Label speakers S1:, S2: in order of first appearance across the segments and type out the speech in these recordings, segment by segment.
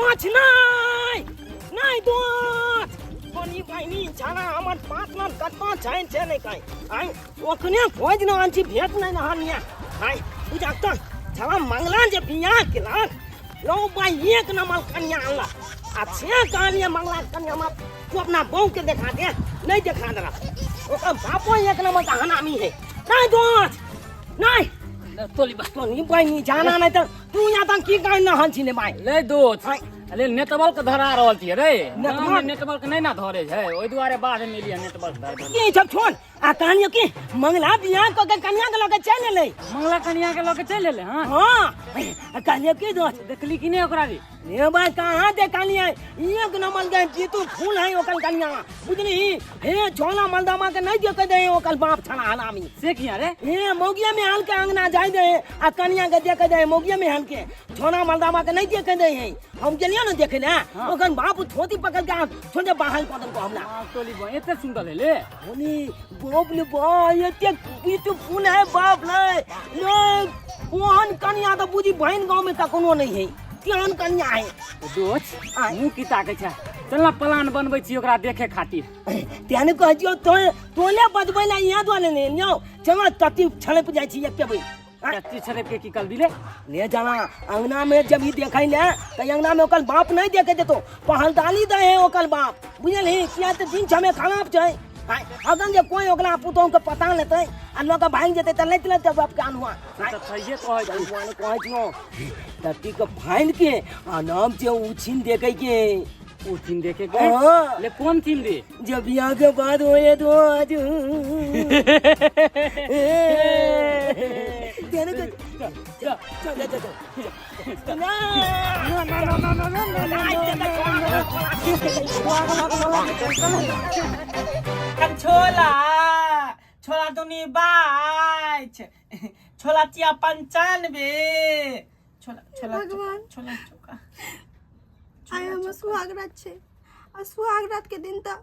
S1: दोछ नहि नहि दोछ कोनी बहिनी छाना हमर पार्टनर कतऽ छै से नहि कहि आइ ओखने खोजि रहल छी भेट नहि रहल यऽ आइ बुझा तऽ छाना मंगला जे बियाह केलक लौ भाई एक नंबर कन्या अनलक आ से कहलियै मंगला कन्या हमरा तू अपना बहू के देखा दे नहीं देखा देलक ओकर बापो एक नंबर का हनामी है नहीं दोस्त नहीं
S2: तोली बा
S1: तोनी बहिनी जाना नहीं तो तू यहाँ तक की कहि रहल छी ने भाई
S2: ले दोस्त
S1: आँय।
S2: अरे नेटवर्क धरा रहल छियै रे
S1: नेटवर्क?
S2: गाँवमे नेटवर्क नहि ने धरे छै ओहि दुआरे बाध मिलियै नेटवर्क धर देलक।
S1: की सब छोड़ आ कहलियो कि मंगला बियाह कऽ के कन्या के लऽ के चलि एलै
S2: मंगला कन्या के लऽ के चलि एलै हँ
S1: हँ आ कहलियो कि दोस्त
S2: देखली कि नहि ओकरा रे
S1: रे भाई कहाँ देखलियै एक नंबर के जीतू फूल है ओकर कन्या बुझली हे झोला मलदामा के नहीं देखे दे ओकर बाप छना हरामी
S2: से किया रे
S1: हे मौगिया में हाल के अंगना जाय दे आ कन्या के देखे दे मौगिया में हाल के झोला मलदामा के नहीं देखे दे है हम गेलियो ना देखे ले ओकर बाप धोती पकड़ के छोड़ बाहर कऽ देलको हमरा
S2: माँ टोली बा एते सुंदर है ले
S1: बोली बाप ले बा एते ब्यूटीफुल है बाप ले ले ओहन कन्या तऽ बुझी बहन गाँव में कखनो नहीं है तेहन कन्या है
S2: दोस्त
S1: आँय।
S2: मुँह की ताकै छै चल ना प्लान बनबै छी ओकरा देखे खातिर
S1: तेहन कहै छियौ तो तोले बजबै ला यहाँ दुआरे नहि एलियौ चलो तती छड़पि जाइ छी एके बेर आँय।
S2: कच्ची छड़प के की कर दिले
S1: ले जाना अंगना में जब ही देखै ले तऽ अंगना में ओकर बाप नहीं देखे देतो पहलदाली दे है ओकर बाप बुझलही किया तऽ दिन समय खराब छै आँय, अगर जे कोई ओकरा पुतोह के पता लेतै आ लऽ के भागि जेतै तऽ लैत लैत बाप के अनहुआ
S2: तऽ सहिए कहै छी
S1: भगवान कहै छियौ तती के फाइन के आ नाम छै उछिन देखै के
S2: ओ चीन देखे के
S1: हाँ।
S2: ले कोन चीन दे
S1: जब बियाह के बाद होए तो आज तेरे को चल चल चल चल ना
S2: ना ना ना ना ना ना
S3: ना छोला छोला दुनी बाइच छोला चिया 95 छोला छोला
S4: भगवान।
S3: छोला चोखा
S4: आइ हमर सुहाग रात छै आ सुहाग रात के दिन तऽ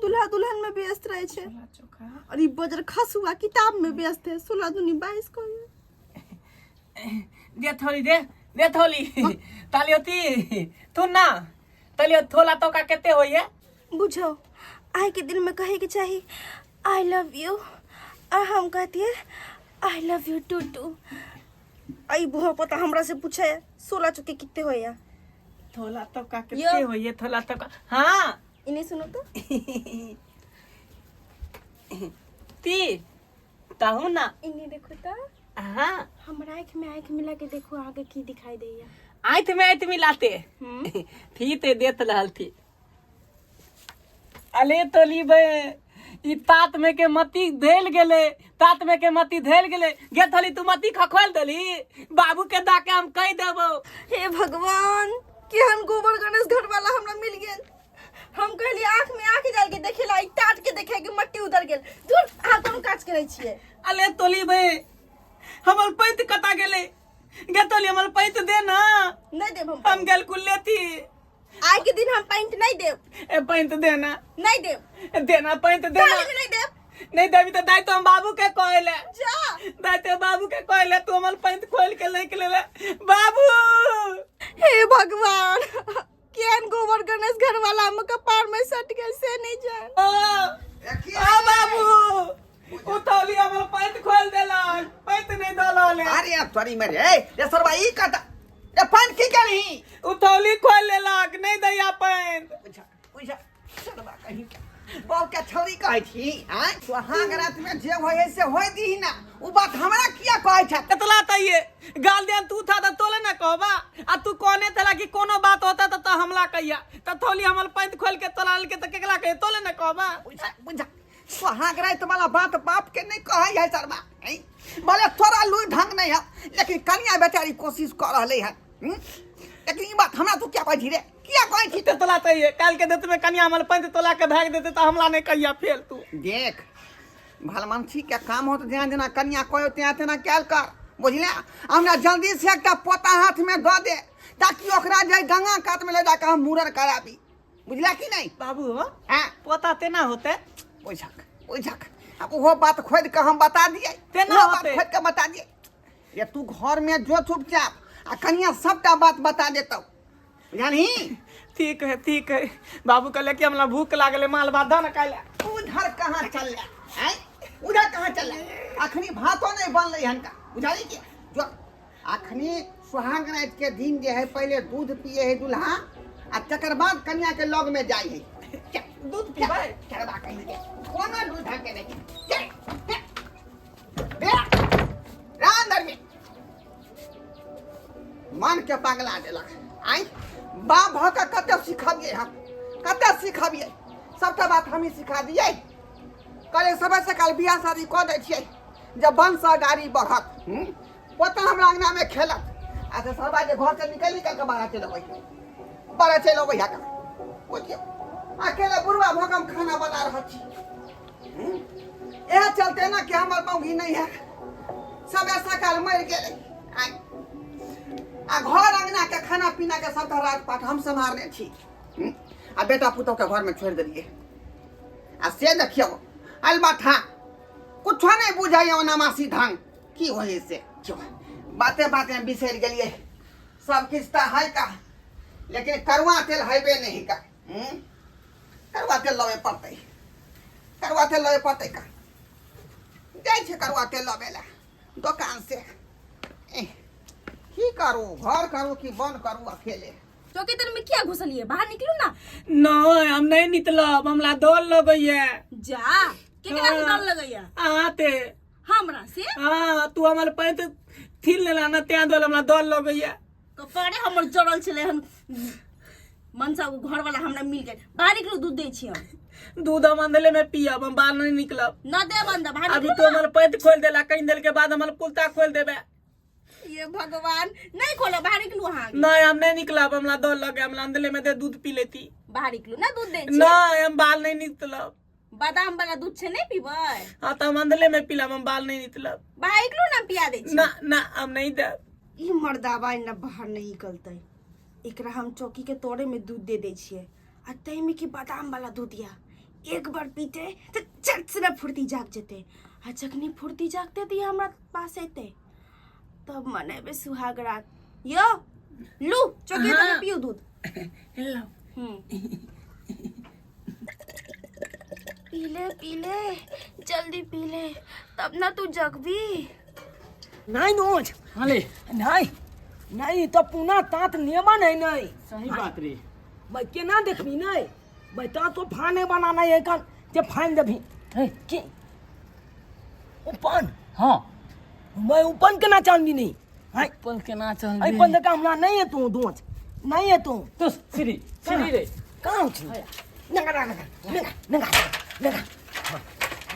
S4: दुल्हा दुल्हन में व्यस्त रहे छै
S3: छोला चोखा
S4: और ई बजर खसुआ किताब में व्यस्त है 16 दूनी 22 को
S3: दे थोली दे दे थोली ताली होती तू ना ताली थोला तो का केते होइए
S4: बुझो आइ के दिन में कहे के चाही I love you और हम कहती है I love you too too आई बुआ पता हमरा से पूछे 16 चुके कितने होया
S3: थोला तो का
S4: यो।
S3: केते होइए थोला तो का हाँ
S4: इन्हें सुनो तो
S3: ती ताहू ना
S4: इन्हें देखो तो
S3: हाँ
S4: हमरा आँख में आँख मिला के देखो आगे की दिखाई दैया
S3: आँख में आँख मिलाते थी ते देत रहल थी अले तोली बे ई तात में के मती धेल गेले तात में के मती धेल गेले गे थली तू मती खखोल देली बाबू के दा के हम कह देबो
S4: हे भगवान केहन गोबर गणेश घर वाला हमरा मिल गेल हम कहली आँख में आँख डाल के देखेला ई टाट के देखे कि मट्टी उतर गेल दूर अहाँ कोन काज करै छियै
S3: अले तोली बे हमर पैत कता गेले गे तोली हमर पैत दे ना
S4: नहीं देब हम
S3: हम गेल कुल्ले थी
S4: आइ के दिन हम पैंट नहीं देब
S3: ए पैंत देना
S4: नहीं देब
S3: देना पैंत देना
S4: गाली में नहीं देब
S3: नहीं देबी तो दाई तो हम बाबू के कहले
S4: जा
S3: दाई तो बाबू के कहले तू हमर पैंत खोल के लेके ले ले बाबू
S4: हे भगवान केहन गोबर गणेश घर वाला हम कपार में सट गेल से नहीं जान
S3: ओ ओ बाबू उतौली हमर पैंत खोल देलक पैंत नहीं दलले
S5: अरे तोरी में रे रे सरवा ई कता रे पान की करही
S3: उतौली खोल लेलक नहीं दैया पैंत
S5: बुझा बुझा सरवा कहीं के बाप के छौरी कहै छी आँय सुहाग रात में जे होय है से होय दीही ना उ बात हमरा किया कहै छ
S3: एतला तइये गाल देन तू था त तोले ना कहबा आ तू कहने थला कि कोनो बात होता त त हमला कहिया त थौली हमल पैंत खोल के तोला के त केकला कहे तोले ना कहबा
S5: बुझा बुझा सुहाग रात वाला बात बाप के नहीं कहै है सरवा आँय भले तोरा लूइ ढंग नहीं है लेकिन कनिया बेचारी कोशिश कर रहले है हम्म? लेकिन ई बात हमरा तू क्या कहै छी रे किया कहै छी
S3: ते तोला तइये काल के देत में कनिया हमल पैंत तोला के भाग देते त हमला नहीं कहिया फेल तू
S5: देख भलमनसी के काम हो तो जेना जेना कनिया कहो तेना तेना कैल कर बुझले हमरा जल्दी से एकटा पोता हाथ में दऽ दे ताकि ओकरा जे गंगा कात में ले जाके हम मूड़न कराबी बुझला कि नहीं
S3: बाबू हो
S5: हाँ
S3: पोता तेना होते
S5: ओझक ओझक अब ओहो बात खोद के हम बता दिए
S3: तेना
S5: ओहो बात
S3: होते।
S5: खोद के बता दिए ये तू घर में जो चुपचाप आ कनिया सबटा बात बता देतौ बुझलही?
S3: ठीक है, ठीक है बाबू। कहले कि हमरा भूख लागल है, माल भात दऽ ने खाइ लए।
S5: उधर कहाँ चल आय, उधर कहाँ चल? अखनी भातो नहीं बनलै हन का, बुझलही? कि जो अखनी सुहाग रात के दिन जे है, पहले दूध पिए है दुल्हा आ तकर बाद कन्या के लग में जाय है। चल,
S3: दूध पीबै?
S5: चरबा कहीं के कोनो दूध के नहीं। चल, चल। बे, रह अंदर में। मन के पगला देलक। आइ बाप भऽ कऽ कते सिखबियै हम, कते सिखबियै? सबटा बात हमही सिखा दियै? कहलियै समय से काल बियाह शादी कऽ दै छियै जे वंश गाड़ी बढ़त। पोता हमरा अंगना में खेलत आ से सरबा जे घर से निकलि निकलि कऽ बाहर चलि अबै, बाहर चलि अबै है का। बुझियौ, अकेले बुढ़वा भऽ कऽ हम खाना बना रहल छी। इएह चलते ने कि हमर मौगी नहि है, समय सकाल मरि गेलै। आइ आ घर अंगना के खाना पीना के सबटा राजपाट हम सम्हारने छी। आ बेटा पुतोह के घर में छोड़ि देलियै। आ से देखियौ, अलबठा कुछो नहि बुझैया, ओना मासी ढंग की होइ से। देखियौ, बाते बाते में बिसरि गेलियै। सब किछु तऽ है का, लेकिन करुआ तेल हेबे नहीं का। करुआ तेल लबे पड़तै, करुआ तेल लबे पड़तै का। जाइ छै करुआ तेल लबे ला दोकान से। एह, की करू, घर करू कि बन करू अकेले?
S4: चौकी तर में किया घुसलिए? बाहर निकलू ना।
S3: नहीं, हम नहीं निकलब, हमरा डर लगैया।
S4: जा, केकरा से डर लगैया?
S3: आते।
S4: हमरा से?
S3: हाँ, तू हमर पैंत थील लेला ना, तें दुआरे हमरा डर लगैया।
S4: कपारे हमर जड़ल छलै हन। मनसा ओ घर वाला हमरा मिल गेल। बाहर निकलू, दूध दै छी हम।
S3: दूध हम अंधेले में पियब, हम बाहर नहीं निकलब।
S4: न देब अंदर, बाहर
S3: अभी
S4: निकलू
S3: तो
S4: ना।
S3: हमर पैंत खोल देला, कहीं देर के बाद हमर कुलता खोल देबे।
S4: ये भगवान, नहीं खोलो, बाहर निकलू अहाँ।
S3: नहीं, हम नहीं निकलब, हमरा डर लगे, हमरा अंधेले में दे, दूध पी लेती।
S4: बाहर निकलू ना, दूध दै छी।
S3: नहीं, हम बाहर नहीं निकलब।
S4: बादाम वाला दूध छै, नहीं पीबै?
S3: हाँ, तो हम अंधेले में पीलब, हम बाहर नहीं निकलब।
S4: बाहर निकलू ना, पिया दै छी।
S3: ना ना, हम नहीं देब।
S4: ई मर्दाबा ना बाहर नहीं निकलतै। एकरा हम चौकी के तोरे में दूध दे दै छियै आ ताहिमे कि बादाम वाला दूध या एक बार पीते तऽ चट से ना फुर्ती जाग जेतै। आ जखनी फुर्ती जागतै तऽ ई हमरा पास एतै, तब मनेबै सुहाग रात। यो लू, चौकी के तोरे पियू दूध।
S3: लो।
S4: पी ले, पी ले, जल्दी पी ले, तब ना तू जगबी।
S1: नहीं नोच।
S2: हाँ ले।
S1: नहीं नहीं, तो पुनः तात नेबा नहीं नहीं।
S2: सही बात रे।
S1: भाई, केना देखबी? नहीं भाई, तात तो फाने बनाना है कन जे फाइन देबी।
S2: हे।
S1: की उपन?
S2: हाँ।
S1: मैं उपन केना चांदी नहीं हाय।
S2: अपन केना चल?
S1: अपन देखा, हमरा नहीं है तू दोच नहीं है तू।
S2: तो सीढ़ी, सीढ़ी रे।
S1: कहाँ छी? नंगा नंगा नंगा नंगा नंगा। हाँ,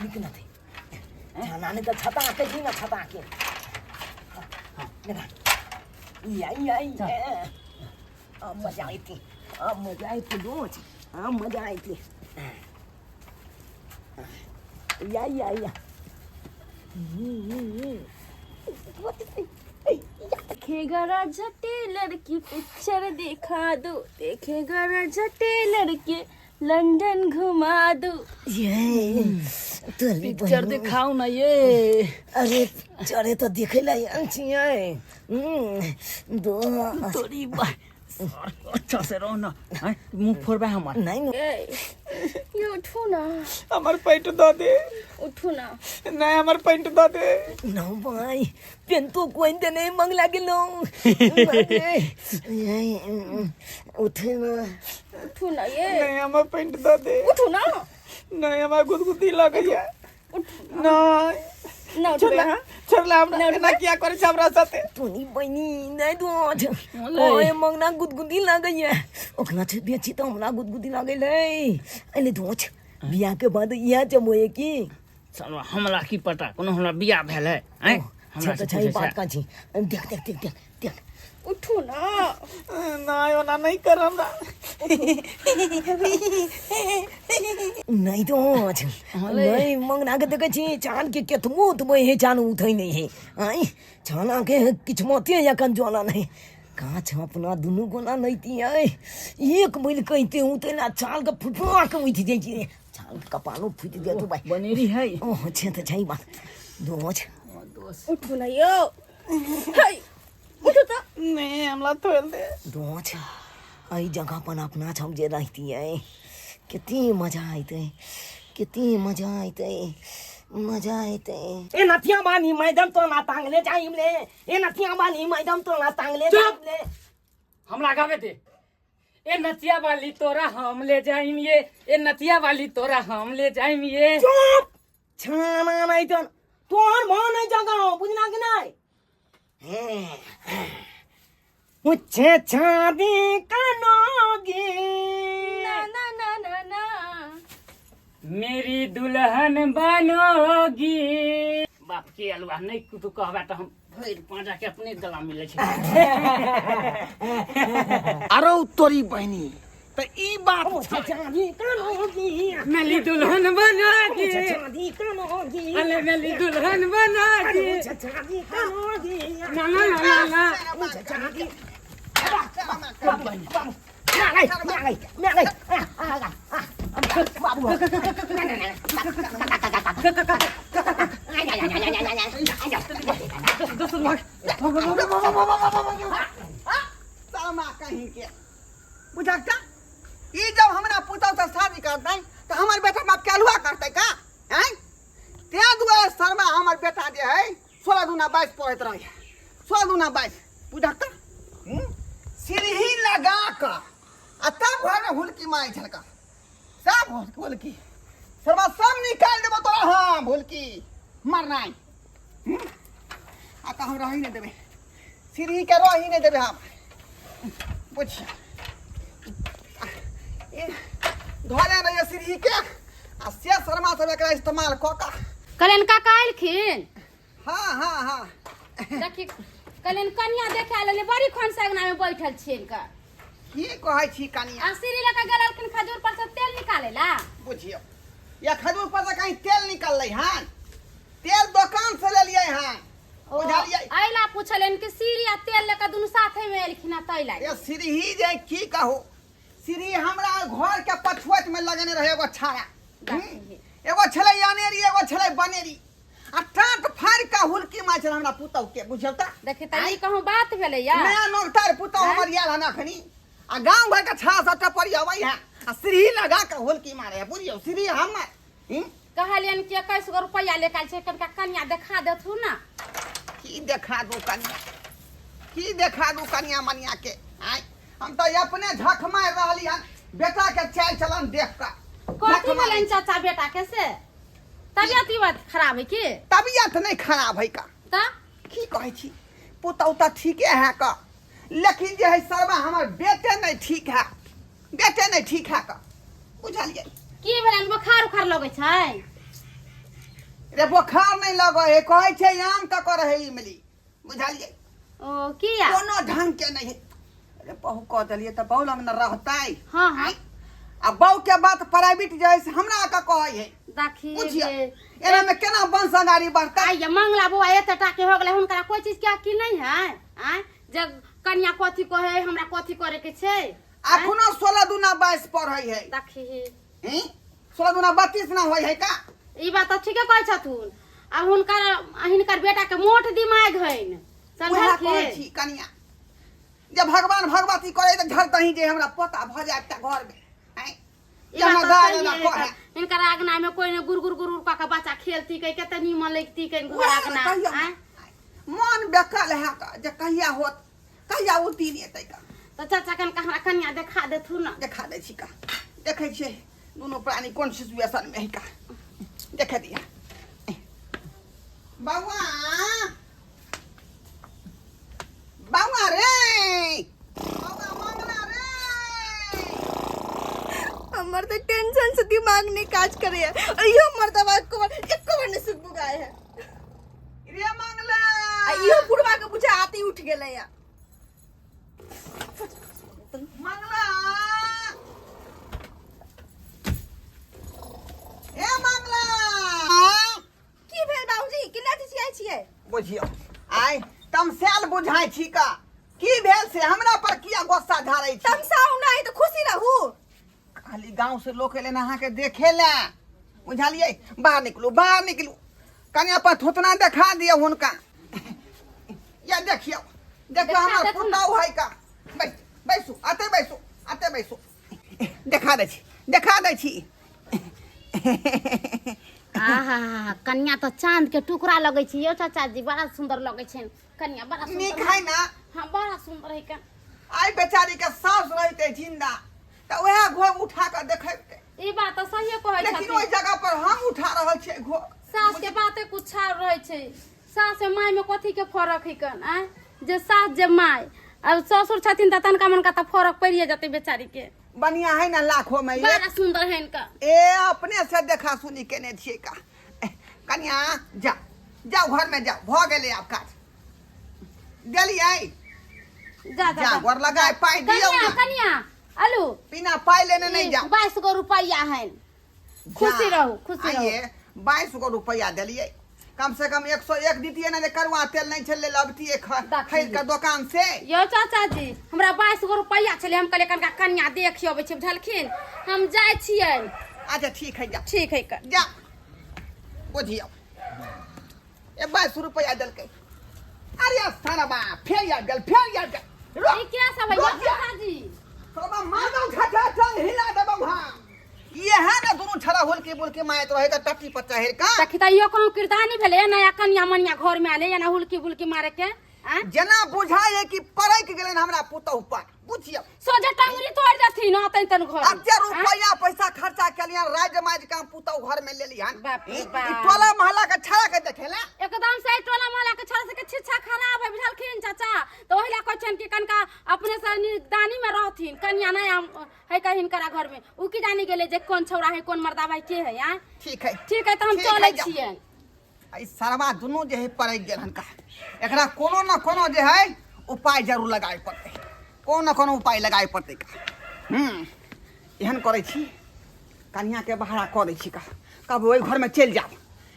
S1: निक ना थे छाना ने तो छता के की ना छता के। हाँ, नंगा या या या, आ मजा आई थी, आ मजा आई थी दोच, आ मजा आई थी। या या या।
S4: देखेगा राजा टेलर की पिक्चर दिखा दो, देखेगा राजा टेलर के लंदन घुमा दो।
S1: ये तोरी।
S2: पिक्चर दिखाओ ना ये।
S1: अरे, चढ़े तो देखे ला छियै दो।
S2: तोरी बा, अच्छा से रहो ना। हैं, मुंह फोड़बे हमर?
S1: नहीं।
S4: ए, ये उठो ना।
S3: हमर पैंट दऽ दे।
S4: उठो ना।
S3: नहीं, हमर पैंट दऽ दे।
S1: ना भाई, पेन तो कोई दे नहीं मंगला गेलो। उठे ना।
S4: उठो ना ये।
S3: नहीं, हमर पैंट दऽ दे।
S4: उठो ना।
S3: नहीं, हमर गुदगुदी लगैया। नहीं।
S4: ना उठबे?
S3: छोड़ला।
S4: हाँ।
S3: छोड़ला हमरा, एना किया करै छै हमरा साथे?
S1: तोनी बहिनी नहीं दो। ओए मंगना गुदगुदी लागैया, ओकरा छै बेची तऽ हमरा गुदगुदी लागै लै। अरे दोच, बियाह के बाद इएह जमोए की?
S2: चलो, हमरा की पता, कोनो हमरा बियाह भेल है? हैं, हमरा
S1: छै
S2: से
S1: तऽ छै
S2: पूछै
S1: बात
S2: छै?
S1: का छी, देख देख देख देख देख।
S4: उठो ना।
S3: नहीं, ओना नहीं कर हमरा।
S1: नहीं दोच, नहीं, मंगना के देखै छी चान के केतबो उठबै है, चान उठै नहीं है। आइ छाना के किछु मते एखन जोना नहीं काछ अपना दुनू गोना नैती है। एक मैल कहिते उठै ला चाल के फुटुआ के उठि जाइ छी, चाल के कपालो फुटि जेतौ भाइ।
S2: बनेरी है।
S1: ओ छै तऽ छै बात दोच।
S4: उठो ना यो, हे, उठो तो।
S3: नहीं, हमरा तोड़ दे।
S1: दोच, एहि जगह पर अपना सब जे रहितियै कते मजा अयतै, कते मजा अयतै, मजा अयतै। ए नथिया बानी मैडम तो ना टांगले जाइम ले, ए नथिया बानी मैडम तो ना टांगले जाइम ले।
S3: हमरा गावे दे। ए नथिया वाली तोरा हम ले जाइम ये, ए नथिया वाली तोरा हम ले जाइम ये।
S1: चुप छाना नहीं तो तोहर मन नहीं जगह बुझना कि नहीं। मुझे चांदी का नोगी
S4: ना ना ना ना ना
S3: मेरी दुल्हन बनोगी। बाप के अलुआ नहीं तू कहबा तो हम भरि पांजा के अपने गला मिले छै।
S5: अरे तोरी बहिनी त ई बात
S1: मुझे चांदी का नोगी,
S3: मेरी दुल्हन बनोगी,
S1: मुझे चांदी का नोगी,
S3: अरे मेरी दुल्हन बनोगी,
S1: मुझे चांदी का नोगी,
S3: ना ना ना ना ना।
S1: मुझे चांदी। mẹ này mẹ này mẹ này बाबू।
S5: शर्मा कहीं के बुझक त ई जब हमरा पुतहु से शादी करतै तऽ हमर बेटा बाप के अलुआ करतै का हैं? तें दुआरे शर्मा हमर बेटा जे है 16 दूना 22 पढ़ैत रहै, 16 दूना 22 बुझक त सीढ़ी लगा कऽ आ तब घर में हुलकी मारै छलका सब हुलकी शर्मा सब निकालि देबो तोरा। हाँ हुलकी मरनाइ आ तऽ हम रही नहि देबै, सीढ़ी के रही नहि देबै हम। बुझिया धोले रहिए सीढ़ी के आ से शर्मा सब एकरा इस्तेमाल कऽ कऽ।
S6: कल्याण काका एलखिन?
S5: हाँ हाँ हाँ।
S6: देखी कल्याण कनिया देखे आयल, बड़ी खोन से अंगना में बैठल छियन का।
S5: की कहै छी कनिया?
S6: आ सीढ़ी लऽ कऽ गेलखिन खजूर पर से तेल निकाले ला।
S5: बुझियौ या खजूर पर से कहीं तेल निकललै हन? तेल दोकान से लेलियै हन, बुझलियै?
S6: अइला पूछलनि कि सीढ़ी आ तेल लऽ कऽ दुनू साथे में एलखिन हँ तै ला।
S5: ये सीढ़ी जे की कहू, सीढ़ी हमरा घर के पछुआत में लगने रहे एगो छाड़ा, एगो छलै अनेरी एगो छलै बनेरी, आ टाट फाड़ि कऽ हुलकी मारै छलै हमरा पुतहु के, बुझियौ तऽ।
S6: देखी तऽ ई कहूँ बात भेलै या?
S5: नया नौकतार पुतहु हमर आयल हन अखनी आ गाँव घर के छाड़ा सब टपरी अबै है आ सीढ़ी लगा कऽ हुलकी मारे है, बुझियौ सीढ़ी हमर।
S6: कहलियनि कि 21 गो रुपैआ लेके आयल छै, कनिका कनिया देखा देथु ना।
S5: की देखा दू कनिया, की देखा दू कनिया मनिया के? आय हम तऽ अपने झख मारि रहली हन बेटा के चालि चलन देख कऽ।
S6: कथी भेलनि चाचा बेटा के से? तबियत ई बात खराब है की?
S5: तबियत नहीं खराब है का।
S6: तऽ
S5: की कहै छी पुतहु तऽ ठीके है का, लेकिन जे है सरवा हमर बेटे नहीं ठीक है, बेटे नहीं ठीक है का, बुझलियै?
S6: की भेलनि, बोखार उखार लगै छै?
S5: रे बोखार नहीं लगै है, कहै छै आम तक रहै इमली, बुझलियै?
S6: ओ किया?
S5: कोनो ढंग के नहीं है। अरे बहु कह देलियै तऽ बहु लग न रहतै।
S6: हाँ हाँ।
S5: आ बहु के बात प्राइवेट जे है से हमरा के कहै है।
S6: देखी
S5: बुझिया एना में केना वंश अगाड़ी बढ़तै?
S6: आइया मंगला बौआ एते टा के हो गेलै, हुनकरा कोई चीज के अकिल नहीं है? आँय जब कनिया कथी कहै हमरा कथी करे के छै?
S5: अखनो 16 दूना 22 पढ़ै है।
S6: देखी
S5: 16 दूना 32 ना होय है का?
S6: ई बात तऽ ठीके कहै छथुन। आ हुनकर हिनकर बेटा के मोट दिमाग हैन,
S5: वएह कहै छी कनिया जे भगवान भगवती करे तऽ झरतही जे हमरा पोता भऽ जाय एकटा घर में। आँय
S6: ई बात तऽ सही है। हिनकर आंगना में कोई ने गुर गुर गुर कऽ के बच्चा खेलती कै, कते नीमन लगती कै घर आंगना। आँय
S5: मन बेकल है का जे कहिया होत, कहिया ओ दिन एतै का।
S6: तऽ चाचा कनका हमरा कनिया देखा देथु ना।
S5: देखा दै छी का, देखै छियै दुनू प्राणी कोन सिचुएशन में है का, देखे दिया। बौआ बौआ रे, बौआ मंगला रे।
S4: हमर तो टेंशन से दिमाग नहीं काज करे है, और इहो मर्दवा एको बार एको बार नहीं सुगबुगाए है।
S5: रे मंगला,
S4: आ इहो बुढ़वा के बुझा आती उठ गेलै या।
S5: मंगला ए मंगला,
S4: की भेल बाबूजी, केना चिचियाइ छियै?
S5: बुझियौ आइ तमसायल बुझाइ छी का, की भेल से हमरा पर किया गुस्सा झाड़ै छी?
S4: तमसाउ नहि तऽ खुशी रहू।
S5: खाली गांव से लोक एलै अहाँके देखे ला, बुझलियै? बाहर निकलू, बाहर निकलू, कनि अपन थोतना देखा दियौ हुनका। या देखियौ, देखियौ
S6: देखा
S5: हमर
S6: देथुन।
S5: पुतहु है का। बैस बैसू, अतै बैसू। अते बैसू। देखा दै छी, देखा दै छी।
S6: आहा, कन्या तऽ चांद के टुकड़ा लगै छै यौ चाचा जी, बड़ा सुंदर लगै छै कन्या, बड़ा सुंदर।
S5: नीक है ना?
S6: हाँ, बड़ा सुंदर है का।
S5: आइ बेचारी के सास रहते जिंदा तऽ वएह घोघ उठा कऽ देखेते।
S6: ई बात तऽ सहिए कहै
S5: लेकिन
S6: छथिन।
S5: ओहि जगह पर हम उठा रहल छियै घोघ।
S6: सास के बाते कुछ आर रहै छै। सास आ माय में कथी के फरक है कन? आँय, जे सास जे माय, अब ससुर छथिन तऽ तनका मनका तऽ फरक पड़िए जेतै बेचारी के।
S5: बढ़िया है ना? लाखों में एक।
S6: बड़ा सुंदर है इनका।
S5: ए, अपने से देखा सुनी केने छियै का। ए, कनिया जा, जाओ घर में जाओ, भऽ गेलै आब काज। देलियै?
S6: जा जा।
S5: जा।
S6: जा।
S5: गोर लगाए पाइ दियौ।
S6: कनिया
S5: ना।
S6: कनिया आलू
S5: बिना पाइ लेने नहीं जाओ।
S6: 22 गो रुपया है, खुशी रहू, खुशी रहू।
S5: आइए 22 गो रुपया देलियै, कम से कम 101 दितियै ने जे करुआ तेल नहीं छलै लबतियै खरीद के दोकान से।
S6: यौ चाचा जी, हमरा 22 गो रुपया छलै, हम कहलियै कनिका कनिया देखि अबै छी, बुझलखिन? हम जाइ छियै।
S5: अच्छा ठीक है, जा।
S6: ठीक है क।
S5: जा, बुझियौ, ए 22 रुपया देलकै। अरे सारा फेर आबि गेल, फेर आबि गेल। रुक।
S6: ई क्या सब है यौ
S5: रुक जा।
S6: चाचा जी?
S5: तोरा मारदौ, झटा टंग हिला देबौ। हम ये है ना, दुनू छड़ा हुलकी बुलकी मारैत रहे के टट्टी पर चढ़ि कऽ।
S6: तखी तऽ इहो कहूँ किरदानी भेलै, नया कनिया मनिया घर में आले एना हुलकी बुलकी मारे के आँय?
S5: जेना बुझाइ है कि परैक गेलनि हमरा पुतहु पर, बुझियौ।
S6: सोझे टंगरी तोड़ देथिन अतै तन घर में।
S5: अते रुपया पैसा खर्चा केलियन, राज माज के हम पुतहु घर में लेलियन।
S6: बाप रे
S5: ई
S6: बाप।
S5: ई टोला मोहल्ला के छड़ा के देखेला।
S6: एकदम से टोला मोहल्ला के छोरा सबके शिक्षा खराब है, बुझलखिन चाचा? तऽ ओहि ला कहै छियनि कि कनिका अपने से निगरानी में रहथिन। कनिया नया है कहीं हिनकरा घर में, उ की जानी गेलै जे कोन छौड़ा है, कोन मर्दा भाई के है, आँय?
S5: ठीक है।
S6: ठीक है, तऽ हम
S5: ठीक है,
S6: चलै
S5: जाउ।
S6: छियनि।
S5: ई सरवा दुनू जे है पड़ैक गेल हन का। एकरा कोनो न कोनो जे है उपाय जरूर लगाए पड़तै, कोनो न कोनो उपाय लगाए पड़तै का। एहन करै छी, कनियाके बहरा कऽ दै छी का, कब ओहि घरमे चलि जायब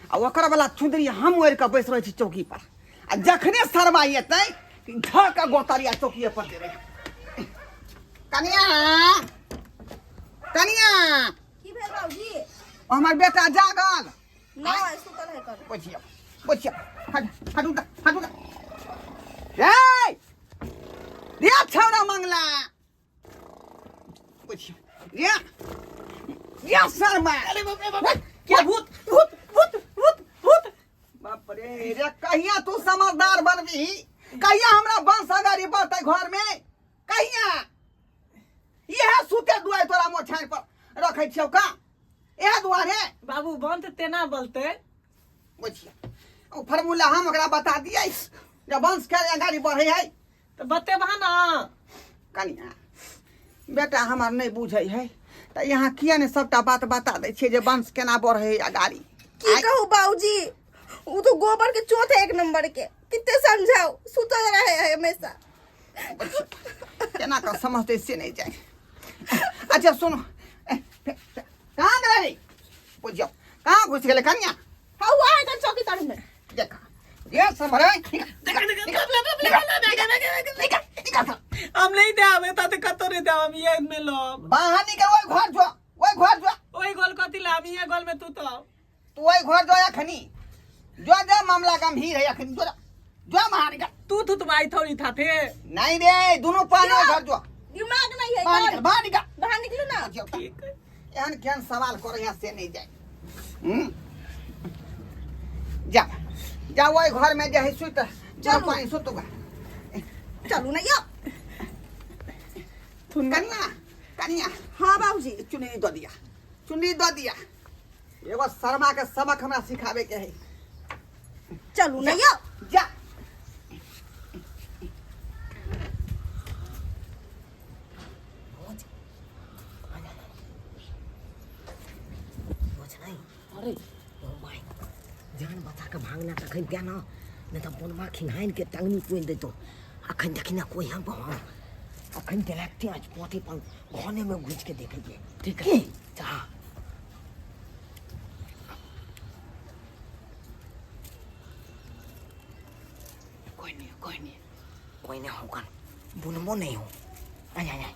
S5: आ ओकर वाला चुंदरी हम ओढ़ि कऽ बैस रहै छी चौकी पर, आ जखने सरवा एतै धऽ कऽ गोतरिया चौकिए पर देबै। कनिया, कनिया।
S4: की भेल बाबूजी?
S5: हमर बेटा जागल?
S4: नहीं, सुतल है कर।
S5: बुझियौ, बुझियौ, हट, हटू दा, हटू दा। ए रे छौड़ा मंगला, बुझियौ रे, रे शर्मा।
S3: अरे बाप रे बाप, क्या भूत भूत भूत भूत भूत!
S5: बाप रे रे, कहिया तू समझदार बनबी? कहिया हमरा वंश अगाड़ी बढ़तै घर में? कहिया इहे सुते दुआरे तोरा मोछाइन पर रखै छियौ का, इहे दुआरे?
S3: बाबू, बंद तेना बोलते।
S5: बुझियौ, ओ फॉर्मूला हम ओकरा बता दियै जे वंश के अगाड़ी बढ़ै है।
S3: तो बतेबा ना।
S5: कनिया, बेटा हमर नहि बुझै है, तऽ यहाँ किया ने सबटा बात बता दै छियै जे वंश केना बढ़ै है अगाड़ी?
S4: की कहू बाबूजी, वो तो गोबर के चोट है एक नंबर के। कितने समझाओ, सुतल रहे है हमेशा।
S5: केना कऽ समझतै से नहि जाय। अच्छा सुनो, ए, कहाँ गेलै रे? बुझियौ, कहाँ घुसि गेलै कनिया?
S4: हाँ, वो आएगा चौकी तर में।
S5: देखा ये समरे।
S3: हम नहीं दे आवे ता, कतो नहीं दे, हम ये में लो।
S5: बाहर निकल, ओहि घर जो, ओहि घर जो।
S3: ओई गोल कथी ला? हम ये गोल में तू तो
S5: तू ओहि घर जो, अखनी जो, जो मामला गंभीर है अखनी, जो जो बाहर निकल।
S3: तू थुतवाई थोड़ी था थे।
S5: नहीं रे, दोनों पानी ओहि घर जो।
S4: दिमाग नहीं है।
S5: बाहर
S4: कर।
S5: निकल, बाहर निकल।
S4: बाहर निकलो ना।
S5: बुझियौ तऽ।
S3: ठीक है।
S5: एहन केहन सवाल करे यहाँ से नहीं जाए। जा जा, ओहि घर में जे है सुत चल, पानी सुत।
S4: चलू ना यो।
S5: कनिया, कनिया।
S4: हाँ बाबूजी।
S5: चुनरी दऽ दिया, चुनरी दऽ दिया। एगो शर्मा के सबक हमरा सिखाबे के है।
S4: चलू ना यो।
S5: जा।
S1: बोझ नहीं। अरे ओ my, जान बचा के भागना तखन क्या ना, नहीं तो बोनमा खिंघाइन के टंगनी पुइन देतो। अखन देखी ना कोई हम हाँ, अखन देखते आज पोथी पर घोने में घुस के देखेंगे।
S2: ठीक है।
S1: की जा।
S2: कोई नहीं, कोई नहीं।
S1: कोई नहीं होगा, बुनमो नहीं हो। आय आय आय।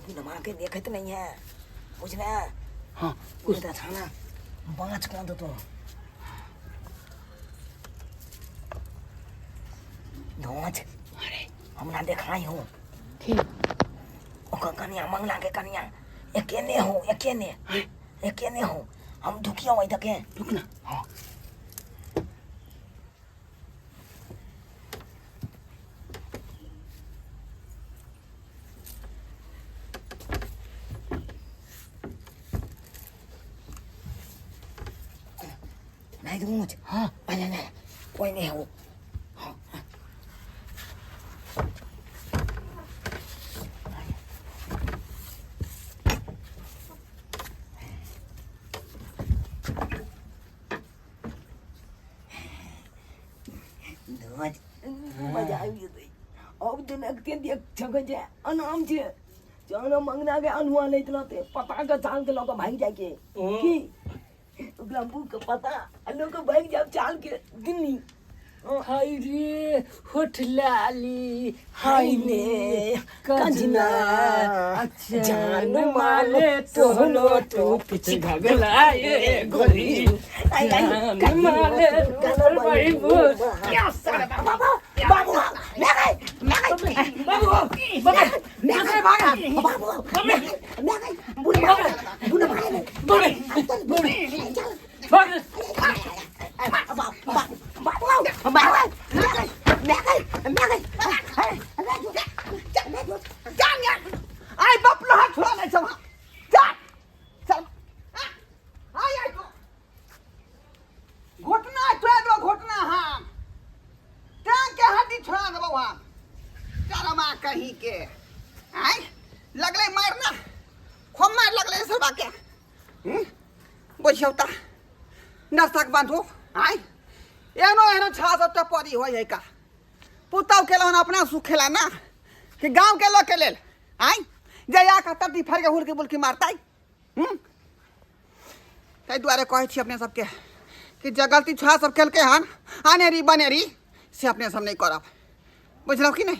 S1: बुनमा के देखत नहीं है, बुझले?
S2: हाँ।
S1: उस था ना बाँच कौन दो तो। धोच अरे हमरा देखाई हो
S3: की
S1: ओकर कनिया मंगला के कनिया एकेने हो एकेने एकेने हो हम ढुकियो वही तके
S3: रुक ना
S1: हाँ नहीं दूज हाँ नहीं नहीं कोई नहीं हो हाँ ધોજ મજા આવી ગઈ अब तो लगते देख छके છે अनाम છે चानो मंगना के अनुआ लैत रहते पता के चाल के लोग भाग जाए के की ओकरा मुंह के पता आ लोग भाग जाए चाल के दिल्ली
S2: हाय रे होठ लाली
S1: हाय ने
S2: कजना
S1: कंजना
S2: जान माले तोहनो तो पिछ घगला ये गोरी
S1: आई आई
S2: जान माले तोहर बाबू
S1: बाबू मैं गई मैं गई
S2: बाबू बाबू
S1: मैं गई बाबू मैं गई बुढ़ा बुढ़ा
S2: बाबू बाबू
S5: जान यार आई बाप लोहा छोड़ा नहीं सब जा चल आई आई तो घुटना छोड़ा दो घुटना हम टांग के हड्डी छोड़ा देबो हम चरमा कहीं के आई लगले मारना खूब मार लगले सरबा के बुझियौ त नर्सक बांधो आई एनो एनो छा सब टपरी होय है का पुतौ के लोन अपना सुखेला ना कि गांव के लोग के लेल आई जे आ के तब फर के हुलकी बुलकी मारतै ताहि दुआरे कहै छी अपने सबके कि जे गलती छुआ सब केलकै हन अनेरी बनेरी से अपने सब नहि करब बुझलहुँ कि नहि।